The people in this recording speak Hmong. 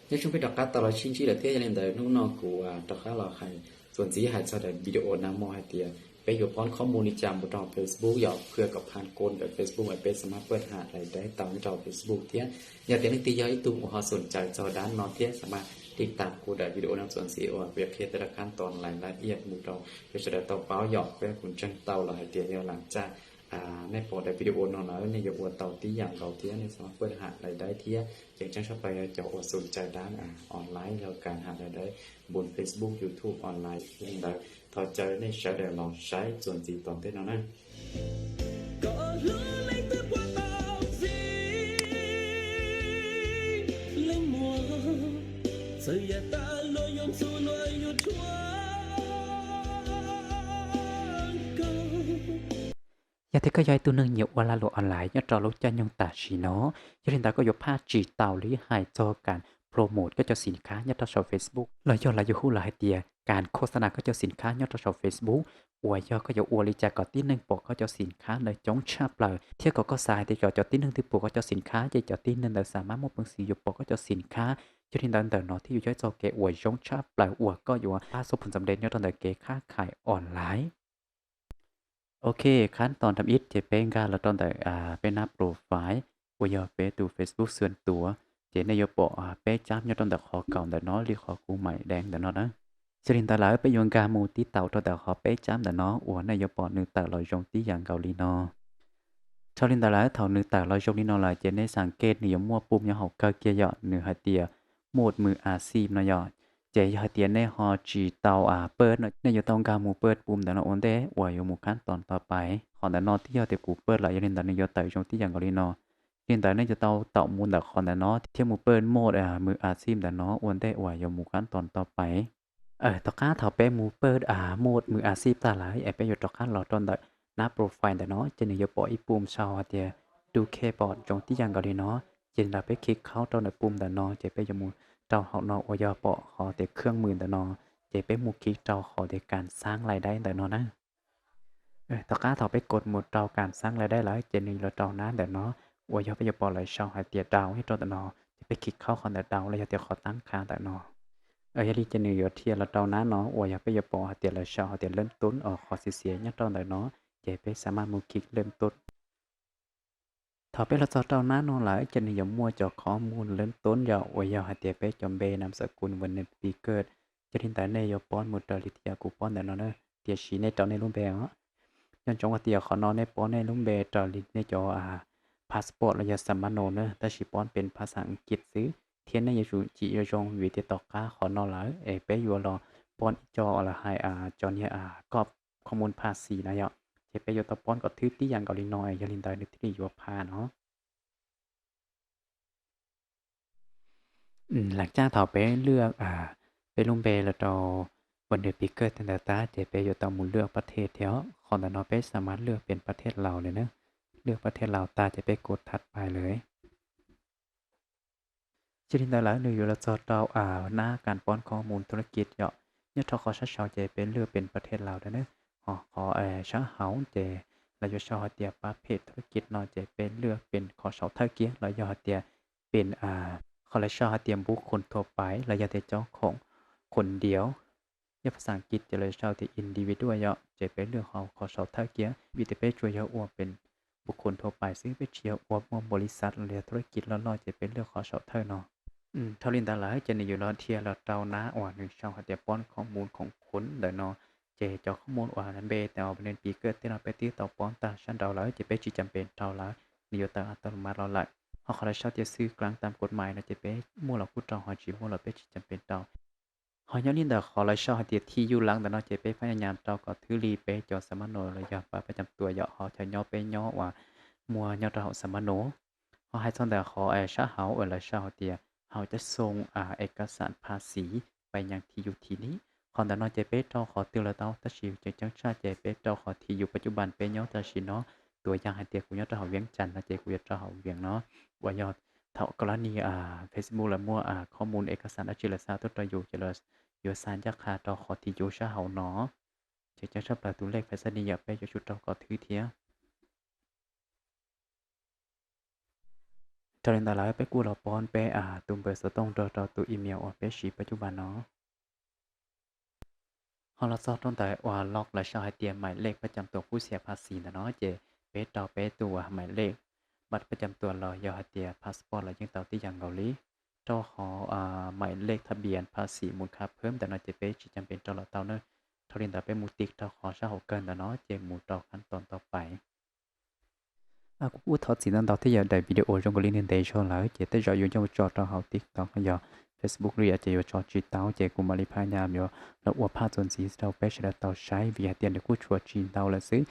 Nyob zoo peb rov qab tau los sib ntsib lawm thiab, yog li ntawd hnub no kuv rov qab los hais txuas ntxiv hais txog daim video no mus hais tias peb yuav poob khob mus li cas mus rau Facebook yom, phwj kom phan kos ntawm Facebook es peb xam maj paj ham lais daib tau nyob rau Facebook thiab. Yog tias leej twg yog ib tug uas ho xoom cawv txog dab no thiab xam maj tiv tam kuv daim video no txuas ntxiv uas kuv yuav qhia tej rab khab tos lais lab iaj mus rau peb sawv daws tau paub yom. Peb kuv ntseeg tau los hais tias yog lam caj nej pom daim video no lawm nej yuav ua tau tib yam nkaus thiab nej xam maj paj ham lais daib thiab. Ceeb tsheej tshaj plaws yog cov uas xoom cawv dab online los kam ham lais daib npun Facebook, YouTube online li ntawd. Thov caw nej sawv daws los saib txuas ntxiv tom ntej no na. Yog tias koj yog ib tug neeg nyiam ua lag luam online nyob rau lub caij nyoog tam sim no, yog li ntawd koj yuav phaj tsis tau li hais txog kam promote koj cov xim khab nyob rau saum Facebook los yog lawv yuav hu lawm hais tias kam khos nas koj cov xim khab nyob rau saum Facebook, uas yog koj yuav ua li cas kom tib neeg pom koj cov xim khab ntawd coob tshaj plaws thiab kom koj xav hais tias kom cov tib neeg twg pom koj cov xim khab ces cov tib neeg ntawd xam maj muaj peev xwm yuav pom koj cov xim khab. Yog li ntawd ntawm no thiaj yuav yog ib txoj kev uas zoo tshaj plaws uas koj yuav pab xoj phoom ntxam de nyob rau ntawm kev khab khais online. Ok, khab tos nram ib ces peb nkag los rau ntawm peb nab profile uas yog peb tus Facebook xuam tuav, ces nej yuav pom peb cab nyob rau ntawm qhov kaum ntawm no li qhov kuv maim deev ntawm no na. Yog li ntawd lawm peb yuav nkag mus tib taum rau ntawm qhov peb cab ntawm no uas nej yuav pom nws tawm los zoo tib yam nkaus li no. Dhau li ntawd lawm thaum nws tawm los zoo li no lawm ces nej xam kej nws yuav muaj pum nyob hauv kawg kiag yom, nws hais tias muaj mws a xij no yom. Ces yog hais tias nej ho tsis tau paj no nej yuav tau nkag mus paj pum ntawm no ua ntej uas yuav mus khab tos tau pais. Qhov ntawm no twb yog tias kuv paj lawm, yog li ntawd nws yuav tawm zoo tib yam nkaus li no. Yog li ntawd nej yuav tau taum mus ntawm qhov ntawm no thiab mus paj muaj mws a xij ntawm no ua ntej uas yuav mus khab tos tau pais. Tom qab thaum peb mus paj muaj mws a xij tag lawm es peb yuav rov qab los rau ntawm nab profile ntawm no ces nws yuav pom ib pum sau hais tias du khe pom zoo tib yam nkaus li no. Ces ntawd peb khij khaub rau ntawm pum ntawm no ces peb yuav mus rau hauv no uas yog pom qhov tias khab mws ntawm no, ces peb mus khij rau qhov tias kam xab lais daib ntawm no na. Tom qab thaum peb kos mus rau kam xab lais daib lawm ces nws los rau nab ntawm no uas yog peb yuav pom lawv sau hais tias dau nyob rau ntawm no, ces peb khij khaub qhov ntawm dau los yog tias qhov tab kha ntawm no. Yog li ces nws yuav dhia los rau nab no uas yog peb yuav pom hais tias lawv sau hais tias lej tub os, qhov xiav xiav nyob rau ntawm no, ces peb xam maj mus khij lej tub. Thaum peb los txog rau nab no lawm ces nws yuav muaj cov khob mus lej tub yom, uas yog hais tias peb cov npe nam xav kun vas nes pis kawj. Yog li ntawd nej yuav poob mus raws li tias kuv poob ntawm no na, tiam sis nej rau nej lub npe os. Nco ntsoov hais tias qhov no nej poob nej lub npe raws li nej cov passport los yog xam maj no na, tab sis poob pes phas xas As kiv xwb thiab nej yuav tsum cim zoo zoo vim tias tom qab qhov no lawm es peb yuav los poob ib co los hais cov niag koj khob mus phas xis na yom, ces peb yuav tau poob kom thwb tib yam nkaus li no es yog li ntawd nws thiaj li yuav phas no. Lam caj thaum peb lwaj peb lub npe los rau vas nes pis kawj tej ntawd tag ces peb yuav tau mus lwaj pab thej thiab. Qhov ntawm no peb xam maj lwaj pes pab thej laus lawm na. Lwaj pab thej laus tag ces peb kos thaj pais lawm. Yog li ntawd lawm nws yuav los txog rau nab kam poob khob mus thu rab kiv yom. Nyob rau qhov sab saud ces peb lwaj pes pab thej laus lawm na. Ho qhov sab hauv ces lawv yuav sau hais tias pab phej thu rab kiv no ces peb lwaj pes qhov saum thawj kiag los yog hais tias pes qhov lawv sau hais tias npu khoom thua pais los yog tias cov khoom khoom ntiav. Yog phas xas As kiv ces lawv sau tias individual yom, ces peb lwaj qhov saum thawj kiag vim tias peb tsuas yog ua pes npu khoom thua pais xwb, peb tsis yog ua muaj npaum li xav los yog thu rab kiv loj loj ces peb lwaj qhov saum thawj no. Dhau li ntawd lawm ces nws yuav los dhia los rau nab uas nws sau hais tias poob khob mus khoom khoom ntawm no, ces cov khob mus uas npe tes vas nes pis kawj tej no peb twb tau poob tag sab nraud lawm ces peb tsis cam pes rau lawm, nws yuav tawm a ta lu mas los lawm. Ho qhov lawv sau tias xwb klas tam kos mais no ces peb muaj los kuj rau, ho tsis muaj los peb tsis cam pes rau. Ho nyob li ntawm qhov lawv sau hais tias thi yus lawm ntawm no ces peb phab nyas nyas rau kom thwb li peb cov xam maj no los yog pab pab cam tua yom, ho chaw nyob peb nyob uas muaj nyob rau hauv xam maj no. Ho hais txog ntawm qhov sab hauv uas lawv sau hais tias hauv cov xoo es kas xam phas xis pais nyas thi yus thi ni. Qhov ntawm no ces peb rau qhov twg los tau tab sis ceeb tsheej tshaj ces peb rau qhov thi yus pab cuj pas peb nyob tam sim no. Tuav yam hais tias kuv nyob rau hauv Vias Cas no ces kuv yuav rau hauv Vias no, uas yog thaum koj lab ni Facebook lawv muaj khob mus es kas xam dab tsi lawv xa tuaj rau yus ces yuav xa ncaj qha rau qhov thi yus sab hauv no. Ces ceeb tshaj plaws tus lej phas xas ni yom peb yuav tsum rau kom thwb thiab. Raws li ntawd lawm peb kuj los poob peb tus npawb xov tooj nrog rau tus email uas peb siv pab cuj vas no. Ho los txog rau ntawm uas log lawv sau hais tias หมายเลขประจำตัวผู้เสียภาษี ntawm no ces peb rau peb tus หมายเลขบัตรประจำตัว los yog hais tias passport los yeej tau tib yam nkaus li. Rau qhov หมายเลขทะเบียนภาษีมูลค่าเพิ่ม ntawm no ces peb tsis cam pem rau los tau na. Dhau li ntawd peb mus tiv rau qhov sab hauv kawg ntawm no ces mus rau ขั้นตอนต่อไป. Kuv kuj thov txim ntau ntau thiab yog daim video uas zoo nkaus li ntev zog lawm ces tej zaum yuav coj mus tso rau hauv TikTok yog Facebook li ces yuav tso tsis tau ces kuv mam li phaj nyaj yuav los ua phaj txuas ntxiv rau peb sawv daws tau saib vim hais tias nws kuj tshuav tsis ntau lawm xwb.